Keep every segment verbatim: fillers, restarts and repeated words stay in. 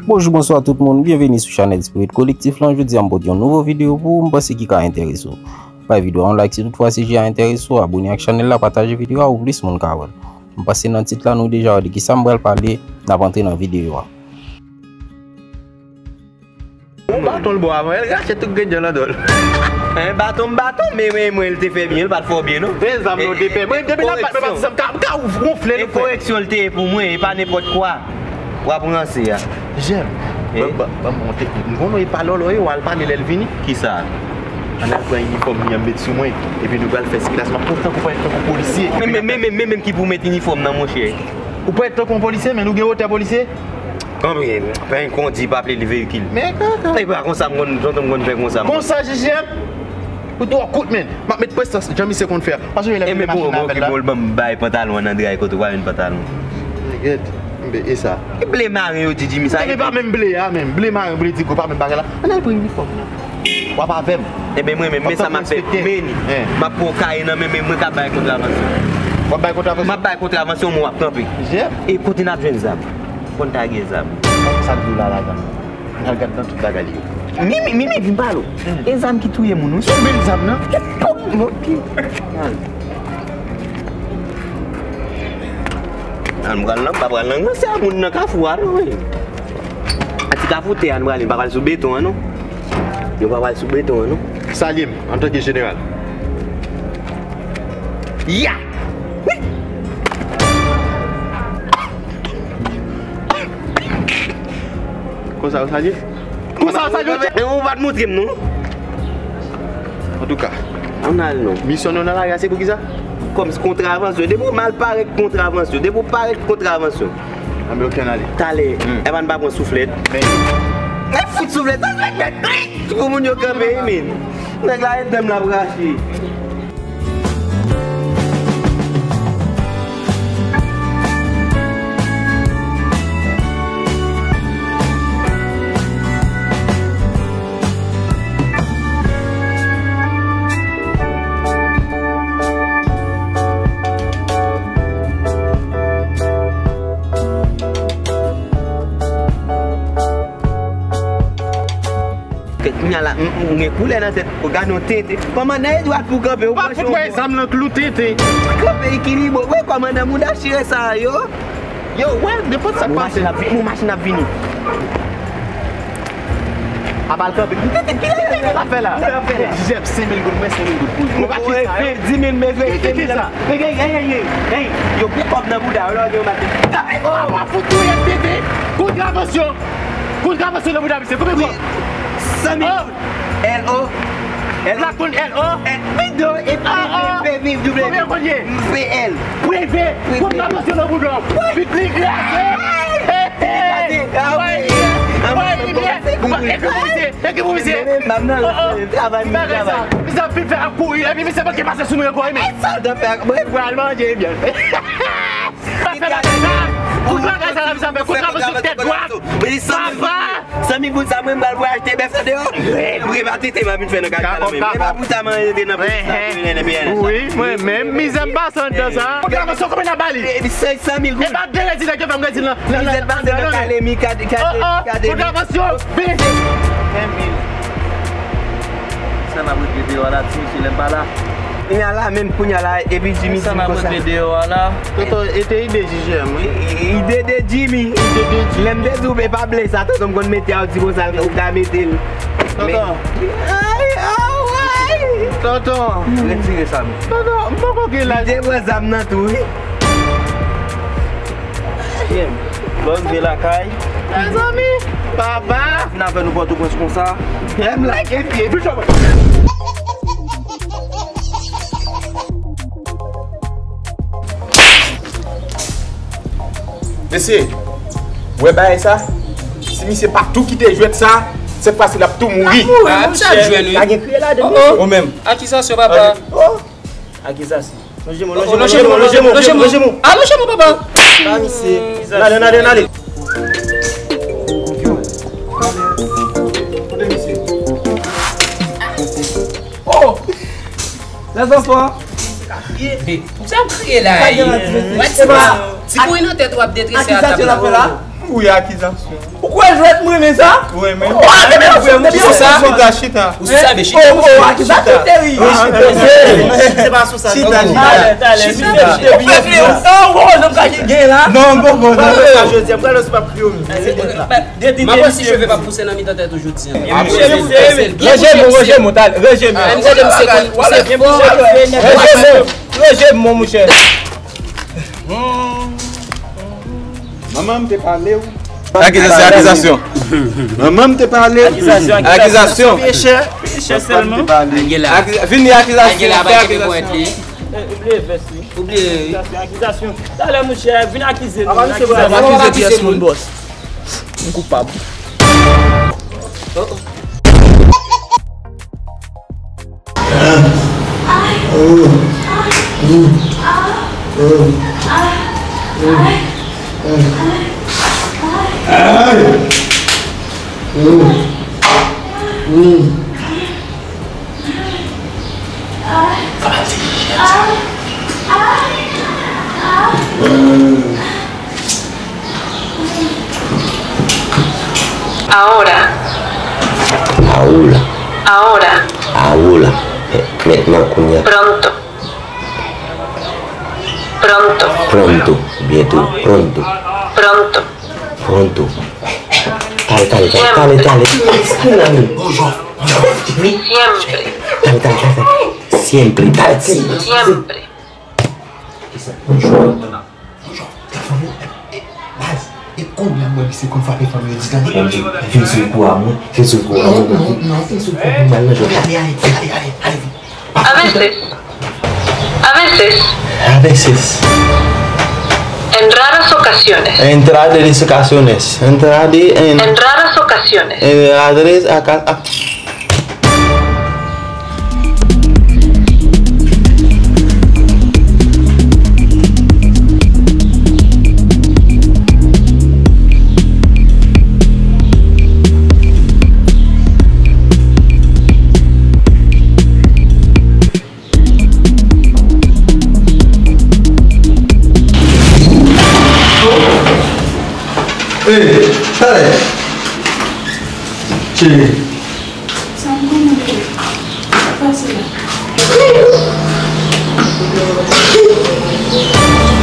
Bonjou, bonswa tout moun, byenveni sou chanèl Spirit Kolektif lan. Jodi a m pote yon nouvo videyo pou ou, m panse ki ka enterese w. Bay videyo a yon like si tout fwa sijè a enterese w, abone ak chanèl la, pataje videyo a pou plis moun ka wè l. M panse nan tit la nou deja wè de kisa m pral pale, n ap antre nan videyo a. Yon baton l ba w avan, el rache tout grenn jan nan do l. Hein, baton m baton, men, men mwen, l te fè byen, l pa t fè w byen, non. Men zam nou te fè. Mwen, depi nan pat, mwen pa t zam, ka, ka wonfle nou fè. Koreksyon l te ye pou mwen, e pa nenpòt kwa. W ap ranse a. Jèm, ban, ban, ban m yon teknik. M konnen e pa lòlò yo, w al pale lè l vini. Kisa? Ann al pran inifòm li an, met sou mwen. Epi nou pral fè sikilasyon. M ap pran tankou, pran tankou polisye. Men, men, men, men, men, men ki pou mete inifòm nan, monchè. Ou pran tankou yon polisye, men nou gen wotè polisye? Konbyen? Pen kondi pa plede veyikil. Men kaka. E pa konsa m konn, tonton m konn fè konsa. Konsa, J J M? Ou twò kout, men. M ap met prestans, jan misye konn fè. Paske lè machin nan avè l la. Bon, bon, bon, ban m bay pantalon an nan dray kote w pa jwenn pantalon. Gèt, e sa. E ble maren yo di Jimmy sa. Sa pa menm ble a, menm. Ble maren, ble digo, pa menm bagay la. Ann al pran inifòm nan. W ap avè m. Enben, mwen menm, men sa m ap fè, men, m ap pran w kaye nan men, men mwen ka bay kontravansyon. W ap bay kontravansyon? M ap bay kontravansyon, men w ap kanpe. Jèm. E kote n ap jwenn zam? Konn ta gen zam. Sa k di w la, la, zam? Al gad nan tout bagay li yo. Mimi, Mimi, vin pale w. E zam ki touye moun, wi. Sou bèl zam nan. Pòp, mòki. Al, m pral nan, pa pral nan, nan se a moun nan kafou a, non, wi. A ti kafou tè a, n pral, n pa pral sou beton an, non. Nou pa pral sou beton an, non. Salye m, antanke jeneral. Ya! Wi! Konsa w salye? Konsa w salye? E ou pa t montre m non. Antouka, ann al non. Misyon nou nan lari a se pou kisa? Kòm kontravansyon. Depi w mal parèt kontravansyon. Depi w parèt kontravansyon. Anben oke, ann ale. Talè, hmm, e pa n pa pran souflèt. Men. E fout souflèt. Pou moun yo kanpe, men. Nèg la e dèm l ap rache. Kèt, kounya la, m, m gen koulè nan tèt. Ou gade yon tenten. Kòmandan, e dwat pou kanpe. Ou pa fout wè zam nan klou tenten. Kanpe ekilibre. Wè kòmandan, mouda chire sa yo. Yo, wè, nenpòt sa k pase. Yon machin ap vini, yon machin ap vini. Apa l kanpe. Tenten, ki lè tenten l ap fè la? Jèb, senk mil goud, mwen senk mil goud pou ou. Ou pa ki sa, yo? Di mil, men vre, di mil la. Ey, ey, ey, ey, ey. Yo gen kòb nan bouda, yo lòge yon maten. Oh, apa fout touye tenten. Kontravasyon. Kontravasyon nan bouda misye. Konbyen kòb? San mil. Oh. L O. L. La konn L O. L. P W. Konbyen w konn ye? P L. Prive. Kontravasyon nan bouda w. Vit li kraze. Hey, hey. Woy, woy, woy. E ki pou misye? E ki pou misye? Oh, oh. Travay, travay. Misye ap vin fè ap kouri. Epi misye pa gen pase sou nou ankò, men. Sa w t ap fè ak mwen? Pral manje, byen. Pa fè bagay sa. Tout bagay sa la, misye ap fè kontravasyon tèt dwat. Papa. San mil goud sa, mwen, m pral pou achte bèf nan deyò. Vre, pa tete m ap vin fè nan kaka la menm. E pa pou sa, mwen rete nan prizon sa, pou rete nan prizon sa. Wi, mwen menm, mizè m pase anndan sa. Kontravasyon, konbyen n ap ba li? Epi senk san mil goud. E pa de redi nèg yo fè m redi nan, nan, nan, mizè m pase nan kalemi, kade, kade, kade. Kontravasyon, vini. Senk mil. Sa n ap regle deyò a la, ti mesye, lè m pa la. Kounya la, menm kounya la, epi Jimmy di m konsa. Sa n ap regle deyò a la. Tonton, e te ide J J M, wi. I-, i-, ide de Jimmy. Ide de Jimmy. Lè m te di w, e pa ble sa, tonton m konn mete a, ou di konsa, ou ka mete l. Tonton. Ay, ay, ay. Tonton. Retire sa, men. Tonton, m poko gen laj. Li te pran zam nan tou, wi. Lè w rive lakay. Mezanmi, papa. Fin avè nou Pòtoprens konsa. Lè m lage pye, pi chòp. Mesye, wè bagay sa? Si misye pa tou kite jwèt sa, sèt fwa si l ap tou mouri. L ap mouri, monchè. Pa gen kriye ladan, mesye. Ou menm. Akizasyon, papa. Oh. Akizasyon. Lonje men w, lonje men w, lonje men w, lonje men w, lonje men w. Alonje men w, papa. Ba misye. N ale, n ale, n ale. Kote misye? Oh! Lèzanfan. Sa w kriye la? Ti kouri nan tèt w ap detrese a tab la. Wi, akizasyon. Ou kwè jwèt mwen renmen sa? Wi, men. Ou a renmen jwèt mwen? Chita, chita. Ou sabe, chita. Oh, oh, akizasyon teri. Wi, chita. Se pa sou sa. Chita, chita. Talè, talè, misye chita byen. Oh, oh, non, ka gen la. Non, bon, bon, non. Sa jodi a, m pral ospa priyo. M ap wè si cheve pa pouse nan mitan tèt ou jodi a. Ranje mo, ranje mo, talè, ranje mo. Ranje mo, ranje mo, monchè. Manman m te pale w. Akizasyon, akizasyon. Manman m te pale w. Akizasyon, akizasyon. Peye chè, peye chè sèlman. Manman m te pale w. Akiza-, vini akizasyon, fè akizasyon. Ou bliye vès li. Ou bliye. Akizasyon, akizasyon. Talè, monchè, vin akize nou. Akize pyès moun, bòs. M koupab. Ahora. Ahora. Ahora. Ahora. Eh, maintenant, kounye a. Pronto. Pronto. Pronto. Bientôt. Pronto. Pronto. Pronto. Talè, talè, talè, talè, talè. Siempre. Talè, talè, talè, talè. Siempre. Talè, siempre. Siempre. Bonjou. Bonjou. Lafanmi, e, e, baz, e konbyen mwa misye konn frape fanmi yo di tande? Bondye, vin sou kou a mwen, vin sou kou a mwen. Non, non, non, vin sou kou a mwen. Ale, ale, ale, ale, ale, ale. A veces. A veces. A veces. En raras ocasiones. En raras ocasiones. En raras ocasiones. En raras ocasiones. En raras oca-, a- Ey, talè. Cheri. Sa m konnen ke. Pase la.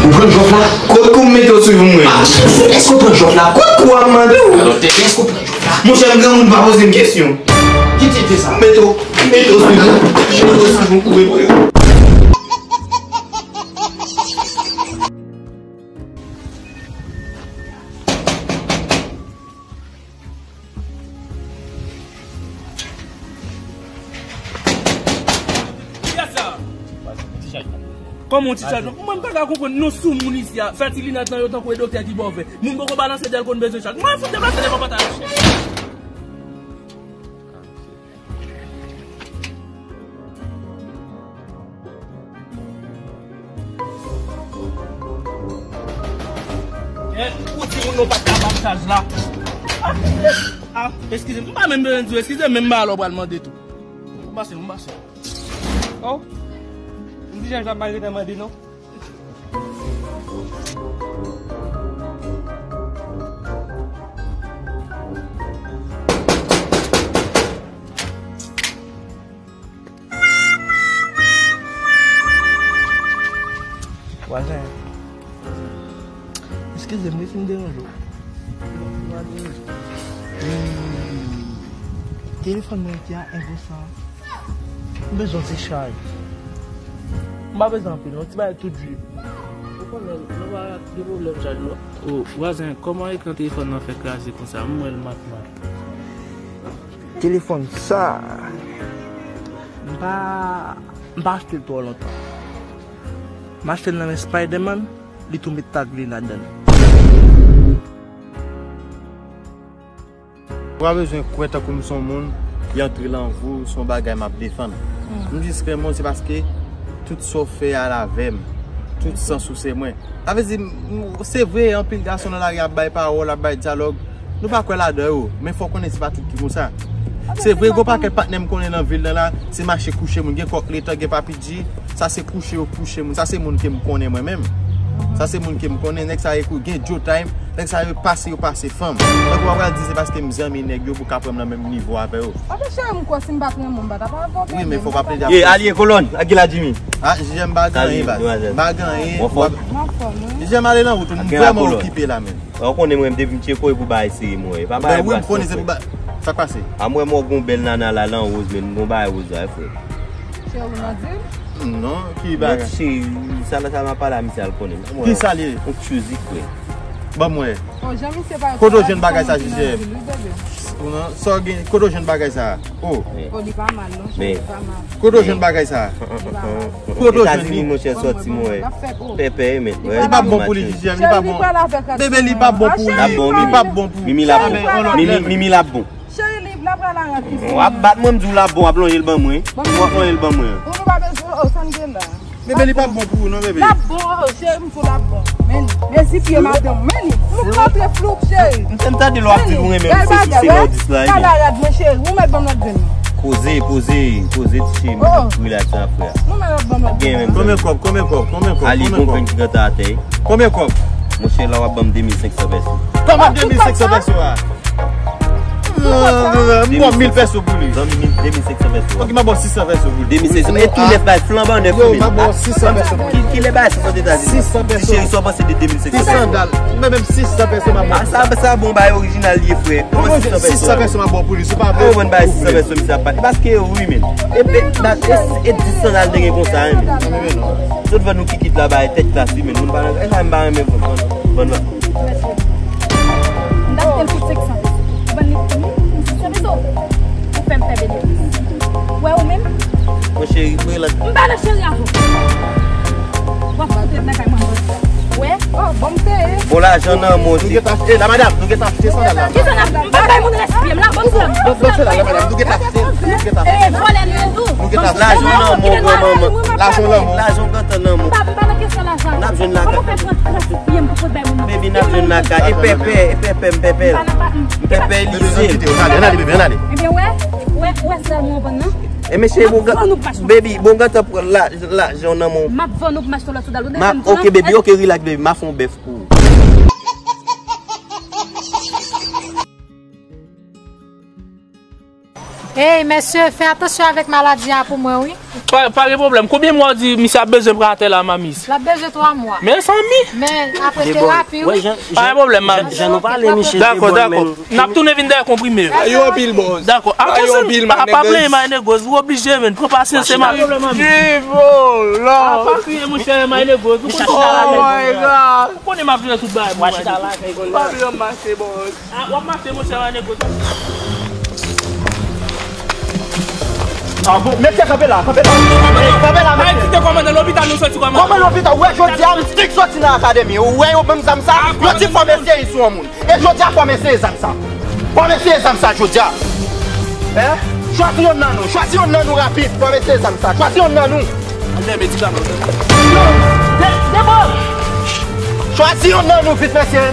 Ou pran jòf la? Kot kou m mete w sou mwen? Ah, èske w pran jòf la? Kot kou a m mande w? Alò, tete, èske w pran jòf la? Monchè, m granmoun, pa poze m kesyon. Ki tete sa? Mete w, mete w sou mwen. Mete w sou mwen, koube pou yo. Kiyès sa? Kòman yon ti chaj? Mwen, m pa ka konprann non sou moun isi a. Fè ti linèt nan yo tankou e doktè ki bòvè. Moun poko balanse dèyè l konn bezwen chaj. Mwen, fout deplase devan pòtay. Eh, ou di moun nou pa t ka ban m chaj la. Ah, ah, eskize m, m pa menm bezwen di w eskize, menm ba lè w pral mande tou. M pase, m pase. Oh, m di chaj la pa gentan mande non. Vwazen, eskize m wi si m deranje w. Hmm, telefòn mwen ki a enposan. M bezwen ti chaj. M pa bezwen anpil non, ti bagay tout jus. Ou konnen, nou pa gen pwoblèm chaj non. O, vwazen, kòman ekran telefòn nan fè kraze konsa? M wè l mat mat. Telefòn sa, m pa, m pa achte l twò lontan. M achte l nan men Spider-Man, li tou met tag li ladan l. Ou pa bezwen kwè tankou m se yon moun ki antre nan vi w, se yon bagay m ap defann. M jis renmen w, se paske tout sa w fè a avè m, tout sans ou se mwen. Sa vle di, m, m, se vre, anpil gason nan lari ap bay pawòl, ap bay dyalòg, nou pa kwè ladan yo, men fò w konnen se pa tout ki konsa. Se vre, gon pakèt patnè m konnen nan vil nan la, se mache kouche moun, gen kòk letan, gen papi G, sa se kouche yo kouche moun, sa se moun ke m konnen mwen menm. Sa se moun ke m konnen, nèg sa yo gen Joe Time, nèg sa yo pase, yo pase fanm. Donk w ap pral di se paske m zanmi nèg yo pou ka pran m nan menm nivo avè yo. Apa cheri m kwè si m pa t renmen w m pa t ap avè w. Wi, men fò w pa plede ap. Ye, alye kolòn, ak Gila Jimmy. Ah, Jijè m pa gen anyen, baz. M pa gen anyen. Mwen fò. M anfòm, wi. Jijè m ale nan wout, m vrèman okipe la, men. Ou konnen mwen, depi m tcheke w pou bagay serye mwen. E pa bagay bwa sòf, frè. Sa k pase? A mwen, mwen gon bèl nana la, lan woz, men m gon bagay woz la, frè. Cheri, ou nan dil? Non, ki bagay? Cheri, sa la, sa m ap pale a misye al konnen. Ki sa l ye? Yon tchouzik, frè. Ban mwen. Oh, jan misye pa. Kote w jwenn bagay sa, Jijè? Ou nan, sa w gen, kote w jwenn bagay sa? Oh. Oh, li pa mal, non, cheri, li pa mal. Kote w jwenn bagay sa? Kote w jwenn li? Etazini, monchè, sòti, mwen. Pèpè, men. Li p ap bon pou li, Jijè, li p ap bon. Bebe, li p ap bon pou li. Li p ap bon pou li. Mimi l ap bon. Mimi, Mimi l ap bon. Cheri, li, l ap pral aranje sa. W ap bat mwen, m di w l ap bon, w ap lonje l ban mwen. W ap lonje l ban mwen. Ou nou pa bezwen, oh, sa n gen la. Bebe, li p ap bon pou ou, non, bebe. L ap bon, oh, cheri, m di w l ap bon. Men li. Men zi pye madanm, men li. Floup, antre floup, cheri. M, m tande lè w ap di l ou renmen m, se sou se lè w di sa, e byen. Kamarad mwen, cheri, ou mèt ban m lòt grenn nan. Poze, poze, poze, ti cheri, relax la, frè. Ou mèt ban m lòt grenn nan. Konbyen kòb, konbyen kòb, konbyen kòb? Ali, gon grenn ki gentan atè. Konbyen kòb? Monchè, la w ap ban m de mil senk san pèso. Kòman de mil senk san pèso a? M ba w mil pèso pou li. Zanmi, de mil senk san pèso. Ok, m a ba w sis san pèso pou li. De mil senk san, e tou nèf bay, flanban nèf. Yo, m a ba w sis san pèso pou li. Ki, ki lè bay sa sot Etazini? Sis san pèso. Cheri, sa w panse de de mil senk san pèso? Ti sandal. Men menm sis san pèso m a ba w. A, sa, sa bon, bay orijinal li ye, frè. Kòman sis san pèso? Sis san pèso m a ba w pou li. Se pa vre. Kòman bay sis san pèso, misye ap pale? Paske wi, men. Epi, e, e dis sandal te gen konsa, wi, men. Sot vè nou ki kit la, bay tèt klas, wi, men. Moun pa nan, e sa m pa renmen vann, vann, vann. M t achte l pou senk san pèso. Ou vann li pou mil, mil senk san pèso. Ou fè m fè benefis. Ou wè ou menm? Mon cheri, relax. M pa nan cheri avè w. W ap fout ret nan kay mwen jodi a. Ou wè? Oh, bon, m peye. Bon, lajan nan men w, nou gentan achte, la madam, nou gentan achte sandal la. Ki sandal? M pa bay moun rès pye m la, ban m sandal. Bon, bon, sandal la, madam, nou gentan achte, nou gentan achte. Eh, vòlè nou ye tou. Nou gentan achte. Lajan nan men w, granmanman. Lajan nan men w. Lajan gentan nan men w. M pa, m pa nan kesyon lajan. N ap jwenn lakay. Kòman w fè pran trant sou pye m pou fout bay moun nan? Baby, n ap jwenn lakay. E pèpè, e pèpè, m pèpè. M pa nan pa, m, m pèpè, li se. Ann ale, ann ale, baby, ann ale. Ebyen, wè, wè, wè sèl mwen w vann nan. E mesye, bon, baby, bon, gentan pran la, lajan nan men w. M ap vann ou pou m achte lòt sandal. Ou tande sa m di w la? Ok, baby, ok, relax, baby, m a fè yon bèf pou ou. Hey, mesye, fè atansyon avèk maladi a pou mwen, wi. Pa, pa gen pwoblèm. Konbyen mwa w di misye ap bezwen pran atè la, mamis? L ap bezwen twa mwa. Mezanmi! Men, apre terapi, wi. Pa gen pwoblèm, mamis. Jan nou pale, misye. Dakò, dakò. N ap tounen vin dèyè konprime yo. Ba yo anpil, bòs. Dakò. Ba yo anpil, my niggas. Pa plenyen, my niggas. Ou oblije, men. Pran pasyans, se ma. Viv, oh, Lord. Pa kriye, monchè, my niggas. Ou konn sa. Oh, my God. Ou konnen m ap jere tout bagay pou mwen. Pa bliye m mache, bòs. Ah, w ap mache, monchè, ane kote. Ah, bon, mesye, kanpe la, kanpe la. Kanpe la, mesye. Ay, kite kòmandan lopital, nou soti kòmandan. Kòman lopital? Ou wè, jodi a, m stik soti nan akademi. Ou wè, yo ban m zam sa, yo di fò m eseye sou yon moun. E jodi a, fò m eseye zam sa. Fò m eseye zam sa, jodi a. Hein? Chwazi yonn nan nou, chwazi yonn nan nou rapid. Fò m eseye zam sa, chwazi yonn nan nou. Al fè medikaman. Yo, de, de bò. Chwazi yonn nan nou vit, mesye.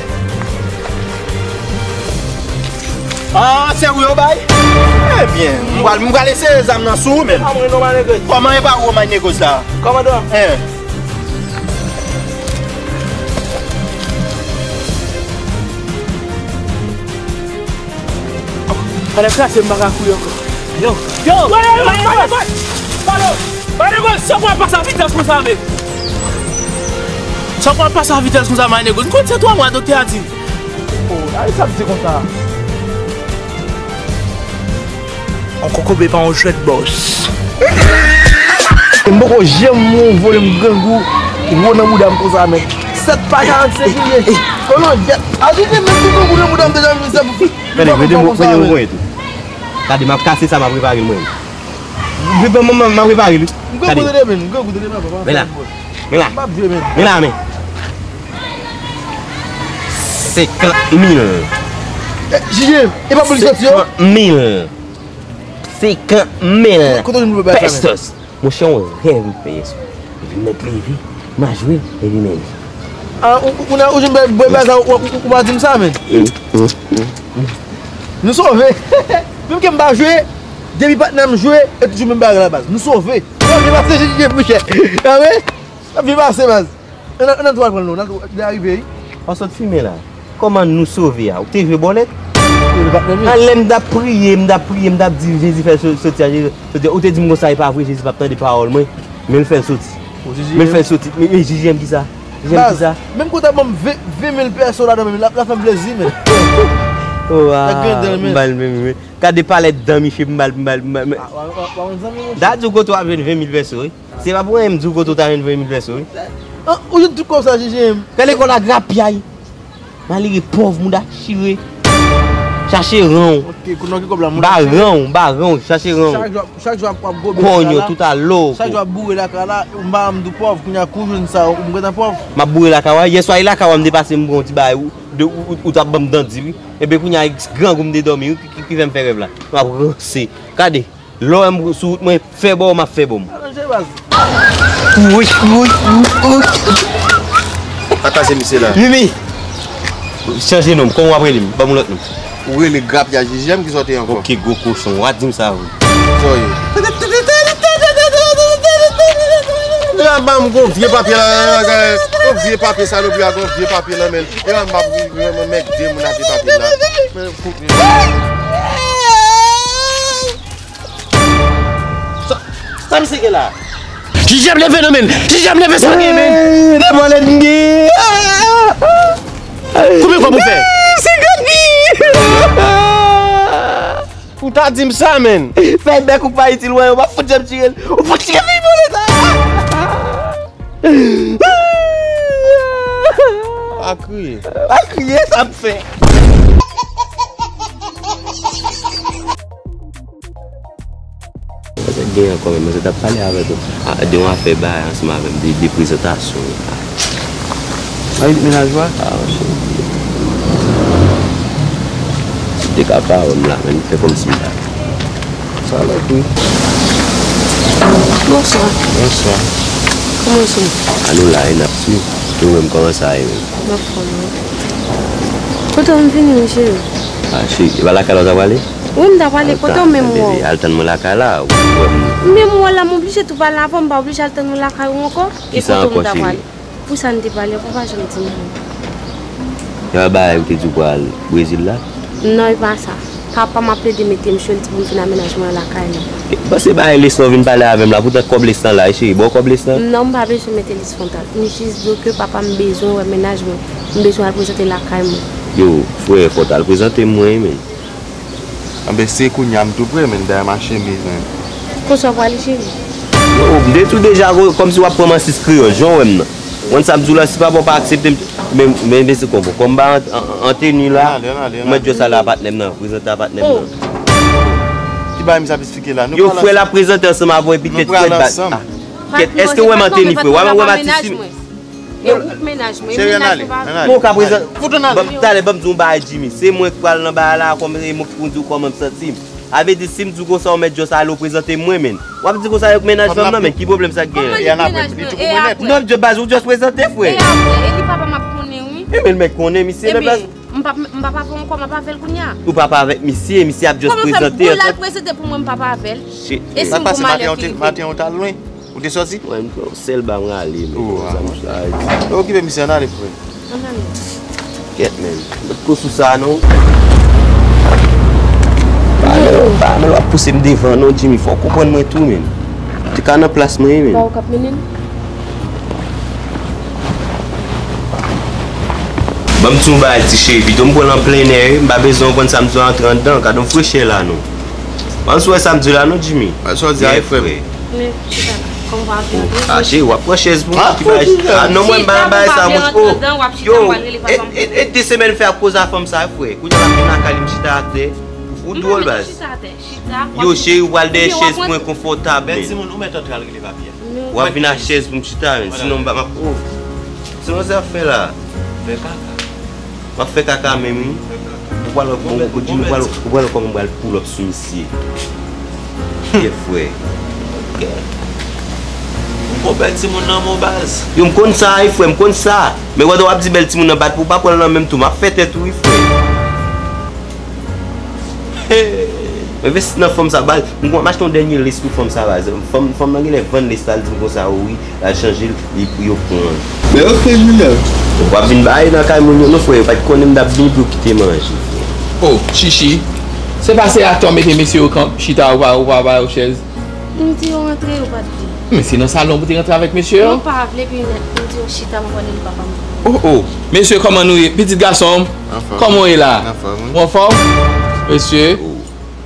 Ah, se ou yo bay? Ebyen, m pral, m pral eseye zam nan sou ou, men. Kòman e pa ou, my niggas la? Kòmandan. Hein. Pandan krase m pa ka kouri ankò. Yo! Yo! Wè, wè, wè, wè, wè! Pale! Pale, gwo, sa w ap pase a vitès konsa, men? Sa w ap pase a vitès konsa, my nigga? Ou konn se twa mwa, doktè a di. Oh, gade sa m di konsa. On kokobe pa on jwèt, bòs. M poko janm wè yon volèm grangou wo nan bouda m konsa, men. Sèt pa karannsenk li ye. Oh non, jèt. Ajoute menm si grangou nan bouda m deja, men se pou. Gade, gade, mwen, mwen, mwen, mwen tou. Gade, m ap kase sa, m ap repare l mwen. Gade. M grangou tande, men, m grangou tande, papa. Men la. Men la. M ap jwe, men. Men la, men. Senkant mil. Eh, J J, e pa pou li soti, yo? Senkant mil. Senkant mil. Kote nou bay sa, men? Pesos. Monchè, yon rèv m fè yè swa. Epi m mèt leve, m a jwe, epi men. Ah, ou, ou, ou nan, ou jwenn bèl, bèl bagay, ou, ou, ou pa di m sa, men. Nou sove. Menm ke m pa jwe, depi patnè m jwe, e toujou menm bagay la, baz. Nou sove. Yo, li pase J J, monchè. Sa vre? Sa byen pase, baz. Ann al, ann al tou al pran l non, ann al tou, li arive wi. W ap sot fimen la. Kòman nou sove a? Ou te jwe bòlèt? Li pa t menm wi. Anlè m t ap priye, m t ap priye, m t ap di Jezi fè l so- soti a, Jezi soti a. Ou te di m konsa e pa vre, Jezi p ap tande pawòl mwen. Men l fè l soti. Men l fè l soti. Men, men J J M kisa? J J M kisa? Menm kote ban m ven, ven mil pèso ladan men, l ap, l ap fè m plezi men. Oh, ah, m ba l men, men. Gade palèt dan misye, m ba l, m ba l, m ba l. Ah, w a, w a, w a yon zanmi monchè. Da di w kote w ap jwenn ven mil pèso wi. Se pa pou anyen m di w kote w ta jwenn ven mil pèso wi. An, ou jwenn tout kòb sa J J M. Gade kò la grapyay. Malere pòv, mouda chire. Chache ran w. Ok, kounye ki kòb la, mouda chire. Ba ran w, ba ran w, chache ran w. Chak jou, chak jou ap, ap gobe lakay la. Konyo, tout a loko. Chak jou ap boure lakay la, ou m pa janm di w pòv, kounye a kou jwenn sa, ou m gentan pòv. M ap boure lakay w, yèswa e lakay w m te pase m pran yon ti bagay, ou, de, ou, ou, ou t ap ban m dandi wi. Ebyen kounye a grangou m te dòmi wi, ki, ki, ki fè m fè rèv la. M ap ranse. Gade. Lè w wè m sou wout mwen, fè bò w, m ap fè bò m. Aranje baz. Woy, woy, woy, woy. Pataje misye la. Mimi! Chanje non m, kòman w ap rele m? Ban m yon lòt non. Ou rele grapyay J J M ki sòti ankò. Ok, gwo kochon, w a di m sa vre. Sa w ye? Yo, ban m gwo vye papye la, gwo vye papye salopri a, gwo vye papye nan men l. E ban m pa pou mèt de moun ak vye papye la. Men, kout. Sa, sa misye gen la? J J M leve non men. J J M leve sa gen men. Ey, de bòlèt m gen. Konbyen kòb ou fè? Senkant mil. Ou ta di m sa men. Fè bèk ou pa itil wè, ou pa fout janm tire l. Ou fout tire vye bòlèt la. Pa kriye. Pa kriye, sa m fè. Sa k gen ankò menm, mwen t ap pale avèk ou, a, de yon afè bagay ansanm avè m, de, de prezantasyon. A, li t mennaj ou a? A, monchè. Si w te ka pa wè m la, men, fè kòmsi m pa. Sa lòt wi. Bonswa. Bonswa. Kòman w ye? A, nou la, e n ap swiv. Nou menm, kòman sa ye menm? M anfòm wi. Kote w m vini wi, cheri? A, cheri, e pa lakay la w ta prale? Wi, m ta prale. Kote w menm wè w? Al tann mwen lakay la, ou wè m. M menm wè w la, m oblije tou pale avè w, m pa oblije al tann ou lakay ou ankò. E kote w m ta prale? Pou sa n te pale, ou pa janm di m anyen. E pa bagay ou te di w pral Brezil la? Non, e pa sa. Papa m ap plede mete m cho, l di pou m vin a mennaj mwen an lakay nou. M panse bagay leson w vin pale avè m la, poutan kòb leson la, e cheri, ba w kòb leson. Non, m pa bezwen mete leson tal. M jis di w ke papa m bezwen wè mennaj mwen. M bezwen al prezante lakay mwen. Yo, frè, fò w t al prezante m mwen, men. Anben, se kounye a m tou prè, men, dayè m a chemiz, men. Konsa w prale, cheri? Yo, m te di w deja, kòmsi w ap pran m an sis kreyòl, jan w wè m nan. Ou konn sa m di w la, si papa w pa aksepte m, men, men, men se konpò. Kòm m pa an, an, an teni la, mwen just ale a patnè m nan, prezante a patnè m nan. Ki bagay misye ap esplike la? Yo, frè l ap prezante ansanm avè w epi tèt frèt bat. Kèt, èske w wè m an teni, frè? W a wè m ap atis si. E ou k mennaj mwen, e mennaj mwen pa vle. Bon, ka prezan-, talè, ban m di w yon bagay, Jimmy. Se mwen k pral nan bagay la, kòm e mwen k pou di w kòman m santi m. A vle di, si m di w konsa, ou mèt just ale, ou prezante m mwen, men. W ap di konsa, yo k mennaj fanm nan, men. Ki pwoblèm sa k genyen? Kòman li k mennaj mwen? E apre? Non, just baz, ou just prezante, frè. E apre? E li papa m ap konnen, wi. E men, l mèt konnen, misye, men baz. M p ap, m p ap avè w ankò, m ap avè l kounye a. Ou p ap avèk misye, misye ap just prezante. Kòman fè pou l al prezante pou mwen, m p ap avè l? E si m gon malè ki rive? Maten, maten, ou t al lwen? Ou te sòti? Wè, m pran yon sèl ba, m rale, men. Sa m sa di. Okipe misye, ann ale, frè. Ann ale. Kèt, men. Mèt kou sou sa, non. Pa nan, pa nan, w ap pouse m devan, non, Jimmy. Fò w konprann mwen tou, men. Te ka nan plas mwen, men. Pa ou k ap mennen l? Ban m di w yon bagay, ti cheri, pito m pran l an plennè, wi. M pa bezwen w konn sa m di w antre anndan. Gade yon frechè la, non. Ban m sou wè sa m di w la, non, Jimmy. A, sa w di a, frè m? Men, chita la. Kòm w ap vin antre. A, cheri, w ap pran chèz pou mwen, ki bagay. A, non, mwen, m pa nan bagay sa, mouch. O, yo, e, e, e de semèn fè ap koze a fanm sa, frè. Kounye a l ap vin lakay li, m chita atè. Ou dwòl, baz. Yo, cheri, ou pral dèyè chèz pou mwen konfòtab, men. Bèl timoun, ou mèt antre al regle papye a. W ap vin ak chèz pou m chita, men. Sinon, m pa, m ap, o. Sinon, sa ap fè la. Fè kaka. W ap fè kaka menm, wi. Ou pral wè, bon, ou di, ou pral, ou pral wè kòman m pral pull up sou misye. Kèt, frè. Kèt. M gon bèl timoun nan men w, baz. Yo, m konn sa, wi, frè, m konn sa. Men pandan w ap di bèl timoun nan bat pou w, pa pran l nan men m tou. M ap fè tèt ou, wi, frè. Hey. M envesti nan fanm sa, baz. M konn m achte yon dènye lace pou fanm sa, baz. Fanm, fanm nan genlè vann lace la, l di m konsa, o wi, l al chanje l, li pou yo pran l. Men ok, Junior. W ap vin bay nan kay moun yo, non, frè, yo pa t konnen m t ap vini pou yo kite manje, frè. Oh, Chichi. Se pa se atò mete mesye yo kan-, chita, ou pa, ou pa ba yo chèz? M di yo rantre, yo pa t vle. Men se nan salon pou te rantre avèk mesye yo? Non, pa vle, pi m di yo chita, m konnen li pa pa m. Oh, oh. Mesye, kòman nou ye? Pitit gason m, anfòm, kòman w ye la? Anfòm, wi. Ou anfòm? Mesye. Oh,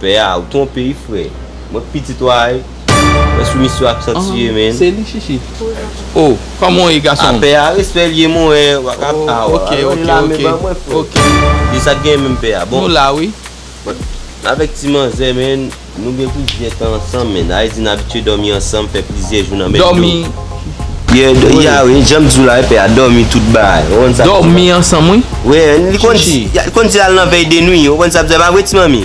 pè a, ou twonpe wi, frè. Mwen pitit ou a, wi. Mwen sou misyon ak santi ye, men. Se li, Chichi. Oh, kòman w ye, gason m? A, pè a, respè l ye, mon, wi. W ap ka, oh, a, ok, ok, ok. Ban mwen, frè. Ok. Li sa k gen menm, pè a. Bon. Nou la, wi. Bon, avèk ti manzè, men, nou gen plizyè tan ansanm, men. Sa vle di n abitye dòmi ansanm, fè plizyè jou nan menm dòmi. Yeah, d-, yeah, wi, jan m di w la, wi, pè a, dòmi tout bagay. Ou konn sa m di w la? Dòmi ansanm, wi. Wi, li konn di, li konn di l al nan vèy de nwi, ou konn sa m di w la, pa vre, ti manmi?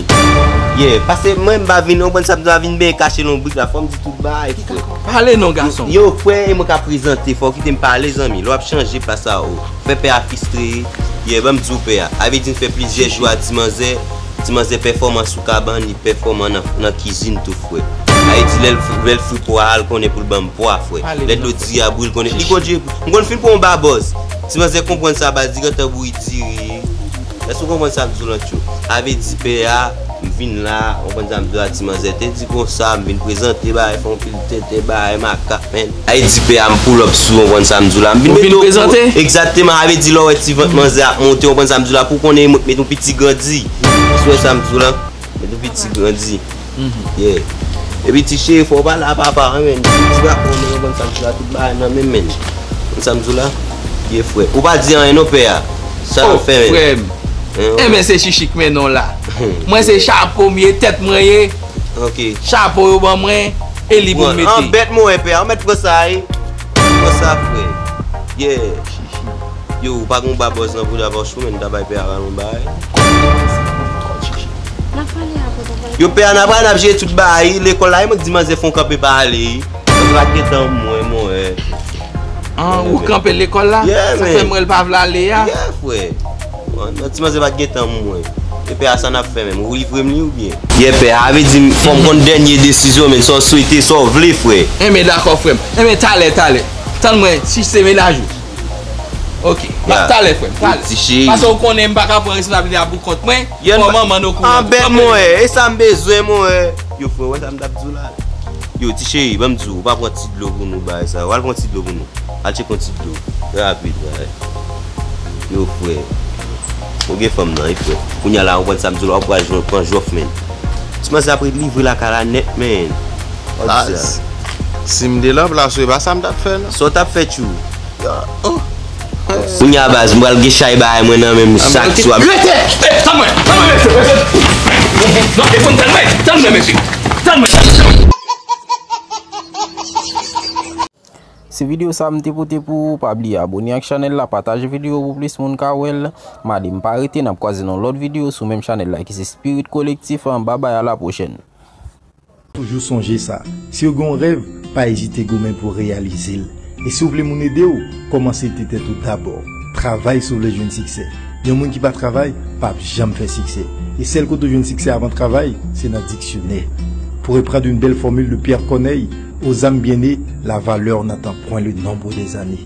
Yeah, paske mwen, m pa vin, ou konn sa m di w la, vin benyen kache lonbrik la, fò m di tout bagay, frè. Pale non, gason. Yo, frè, e mwen ka prezante, fò w kite m pale, zanmi. Lè w ap chanje plas la, o. Fè pè a fristre. Yeah, ban m di w pè a. Sa vle di n fè plizyè jou a ti manzè. Ti manzè pèfòman sou kabann, li pèfòman nan, nan kizin tou, frè. Sa vle di lè l, lè l fri pwa a, l konnen pou l ban m pwa, frè. Lè dlo diri a bouyi, l konnen. Li konn, m konn fin pran yon babòz. Ti manzè konprann sa, baz, li gentan bouyi diri. Èske w konprann sa m di w lan, tchou? Sa vle di pè a, m vin la, w konprann sa m di w la, ti manzè te di konsa, m vin prezante bagay, fè yon pil tenten bagay, makak, men. Sa vle di pè a, m pull up sou, w konprann sa m di w la, m vin mete w prezante? Egzakteman, sa vle di lè w wè ti vant manzè ap monte, w konprann sa m di w la, pou w konnen mwen k mete yon piti grandi. Ou wè sa m di w la? Mete yon piti grandi. Yeah. Epi ti cheri, fò w pale a papa, wi, men. Ti bra, w konprann sa m di w la, tout bagay nan men m, men. Konn sa m di w la? Yeah, frè. Ou pa di anyen non, pè a. Sa n ap fè, men? Oh, frè m. Enben, se Chichi k mennen w la. Mwen, se chapo m ye, tèt mwen ye. Ok. Chapo yo ban mwen, e li pou m mete. Anbèt mwen, pè a. Ou mèt pran sa, wi. Pran sa, frè. Yeah. Yo, ou pa gen yon babòz nan bouda pa w, men, ta bay pè a yon bagay. N ap pale apre, papa. Yo, pè a, n ap pale, n ap jere tout bagay. Lekòl la, e mwen k di manzè fè yon kanpe pa ale. Manzè pa t gen tan pou mwen, mwen. Ah, ou kanpe lekòl la? Yeah, man. Sa fè m wè l pa vle ale a? Yeah, frè. Bon, non, ti manzè pa t gen tan pou mwen. E pè a, sa n ap fè menm? Ou livre m li oubyen? Yeah, pè a, sa vle di fò m konn dènye desizyon, men, sa w swete, sa w vle, frè. Enben, dakò, frè m. Enben, talè, talè. Tann mwen, si se mennaj ou. Ok. Talè, frè m, talè. Paske w konnen m pa ka pran responsablite a pou kont mwen. Fò manman n okouran. Anbèt, mon, e sa m bezwen, mon. Yo, frè, wè sa m t ap di w la. Yo, ti cheri, ban m di w, ou pa pran ti dlo pou nou, bagay sa yo. Al pran ti dlo pou nou. Al tcheke yon ti dlo. Trè rapid, bagay. Yo, frè. Ou gen fanm nan, wi, frè. Kounye a la, ou konprann sa m di w la, ou pral jwenn, pran jwèf, men. Ti manzè ap ret livre lakay la nèt, men. Baz, si m te nan plas ou, e pa sa m t ap fè, non. Sa w t ap fè, tchou? Kounye a, baz, m pral gen chay bagay mwen nan men m chak swa. Rete! Eh, tann mwen! Tann mwen, mesye! Mesye! Non, e konn tann mwen! Tann mwen, mesye! Tann mwen! Se videyo sa m te pote pou ou. Pa bliye abone ak chanèl la, pataje videyo pou plis moun ka wè l. Madi m pa rete, n ap kwaze nan lòt videyo sou menm chanèl la ki se Spirit Collectif. Babay, a la pwochèn. Toujou sonje sa, si w gen yon rèv, pa ezite goumen pou w reyalize l. E si w vle moun ede w, kòmanse ede tèt ou dabò. Travay si w vle jwenn siksè. Yon moun ki pa travay, p ap janm fè siksè. E sèl kote w jwenn siksè avan travay, se nan diksyonè. Pour reprendre une belle formule de Pierre Corneille, aux âmes bien nées, la valeur n'attend point le nombre des années.